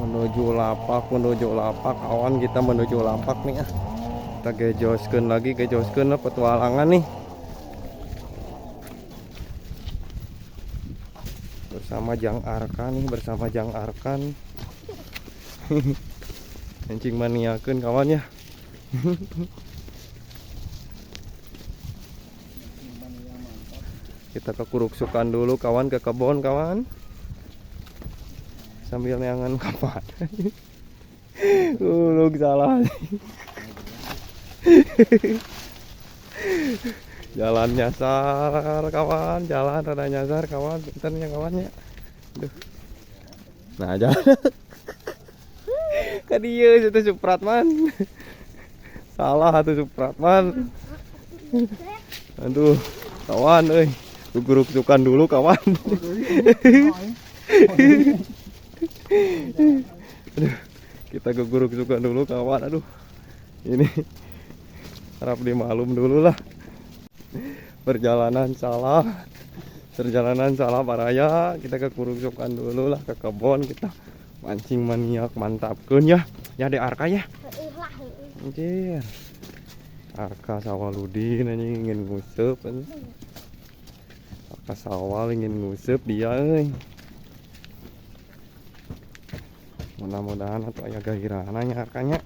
Menuju lapak, kawan, kita menuju lapak nih ah. Kita gejoskeun lagi, gejoskeun lah petualangan nih. Bersama Jang Arka nih, bersama Jang Arka nih. Mancing maniakeun kawan ya. Kita ke kuruksukan dulu kawan, ke kebun kawan. Sambil neangan kapan. Ulung salah. Jalan nyasar kawan, jalan rada nyasar kawan, punten kawannya. Aduh. Nah, jalan. Ka dieu situ Supratman. Salah atuh Supratman. Aduh, kawan euy. Guruk-gurukan dulu kawan. Aduh, kita geguruk-gurukan dulu kawan. Aduh, ini harap dimaklum dulu lah. Perjalanan salah, perjalanan salah baraya. Kita ke kuruksukan dulu lah, ke kebun kita mancing maniak mantapkeun ya. Ya de Arka ya. Anjir. Arka Sawaludin anjing ingin nguseup. Arka Sawal ingin nguseup dia euy. Mudah-mudahan atau aya gairahna nya Arkanya.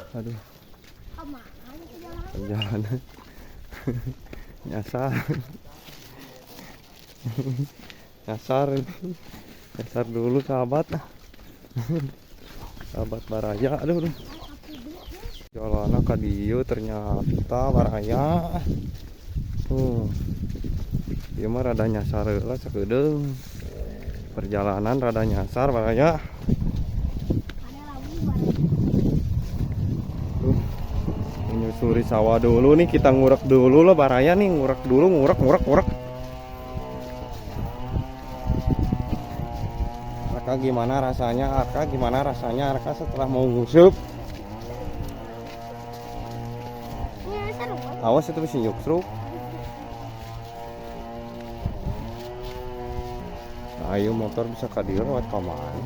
Aduh, perjalanan nyasar. Nyasar ini. Nyasar dulu sahabat. Sahabat baraya. Aduh, aduh. Jalanna ka dieu ternyata baraya. Ieu mah rada nyasar heula sakedeung. Perjalanan rada nyasar baraya. Menyusuri sawah dulu nih, kita ngurek dulu loh baraya nih, ngurek dulu, ngurek, ngurek, ngurek. Arka gimana rasanya, Arka gimana rasanya, Arka setelah mau nguseup? Awas itu bisa nyuksruk. Ayo motor bisa ka dieu lewat ka mana?